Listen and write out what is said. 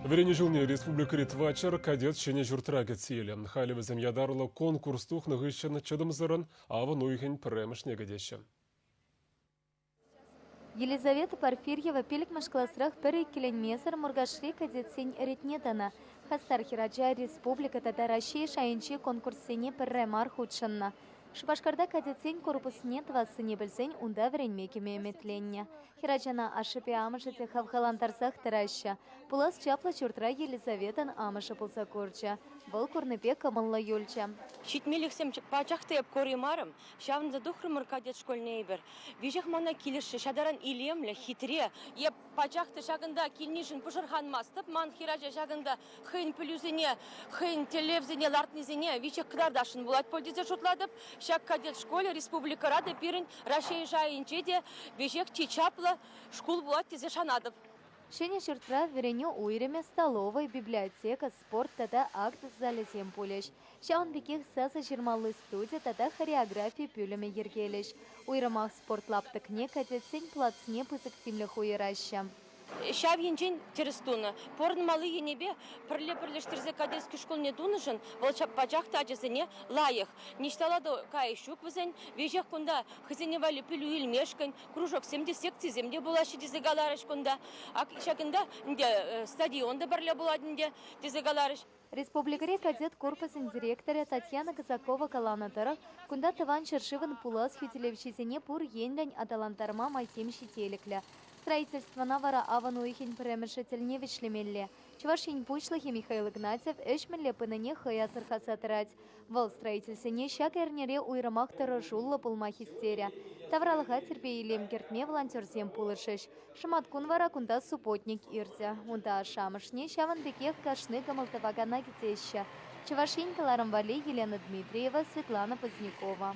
Вӗренӳ ҫулне республикӑри тӑватҫӗр кадет ҫӗнӗ ҫуртра кӗтсе илӗ. Халӗ вӗсем ятарлӑ конкурс тухнӑ хыҫҫӑн чӑтӑмсӑррӑн авӑн уйӑхӗн пӗрремӗшне кӗтеҫҫӗ. Елизавета Порфирьева пиллӗкмӗш класрах пӗр иккӗленмесӗр Муркашри кадетсен ретне тӑнӑ. Хастар хӗрача республика тата Раҫҫей шайӗнчи конкурссене пӗрре мар хутшӑннӑ. Шупашкарта кадетсен корпусне тӑвассине пӗлсен унта вӗренме кӗме ӗмӗтленнӗ. Хӗрачана ашшӗпе амӑшӗ те хавхалантарсах тӑраҫҫӗ. Пулас чаплӑ ҫуртра Елизаветӑн амӑшӗ пулса курчӗ. Вӑл курнипе кӑмӑллӑ юлчӗ. Ҫитмелӗхсем пачах та эп кураймарӑм. Ҫавӑнта тухрӑмӑр кадет школне эпир. Веҫех мана килӗшрӗ. Ҫатаран илемлӗ, хитре. Эп пачах та ҫакӑнта килнишӗн пӑшӑрханмастӑп. Ман хӗрача ҫакӑнта хӑйӗн пӗлӳсене, хӑйӗн тӗллевсене лартнисене веҫех кӑтартасшӑн пулать пуль тесе шутлатӑп. Ҫак кадет школӗ республикӑра та пирӗн Раҫҫей шайӗнче те веҫех чи чаплӑ шкул пулать тесе шанатӑп. Ҫӗнӗ ҫуртра вӗренӳ уйрӑмӗ, столовӑй, библиотека, спорт тата акт залӗсем пулӗҫ. Ҫавӑн пекех сасӑ ҫырмалли студи тата хореографи пӳлӗмӗ йӗркелӗҫ. Уйрӑмах спорт лаптӑкне, кадетсен плацне пысӑк тимлӗх уйӑраҫҫӗ. Ҫав енчен тӗрӗс тунӑ. Пурӑнмалли енӗпе пӗрле пӗрлештерсе кадетски шкулне тунӑшӑн вӑл пачах та ачасене лайӑх. Ниҫталла та кайӑк ҫук вӗсен. Веҫех кунта хӑйсене валли пӗлӳ илмешкӗн кружоксем те, секцисем те пулаҫҫӗ тесе каларӗҫ кунта. Ак ҫакӑнта ӗнтӗ стадион та пӗрле пулать ӗнтӗ тесе каларӗҫ. Республикӑри кадет корпусӗн директорӗ Татьяна Казакова каланӑ тӑрӑх, кунта Тӑван ҫӗршывӑн пулас хӳтӗлевҫисене пур енлӗн аталантарма майсем ҫителӗклӗ. Строительствӑна вара авӑн уйӑхӗн пӗрремӗшӗ тӗлне вӗҫлемелле. Чӑваш Ен Пуҫлӑхӗ Михаил Игнатьев ӗҫ мӗнле пынине хӑй асӑрхаса тӑрать. Вӑл строительсене ҫак эрнере уйрӑмах тӑрӑшуллӑ пулма хистерӗ. Тавралӑха тирпей-илем кӗртме волонтерсем пулӑшӗҫ. Шӑматкун вара кунта субботник иртӗ. Унта ашшӗ-амӑшне ҫавӑн пекех кашни кӑмӑл тӑвакана кӗтеҫҫӗ. Чӑваш Ен кӑларӑм валли Елена Дмитриева, Светлана Позднякова.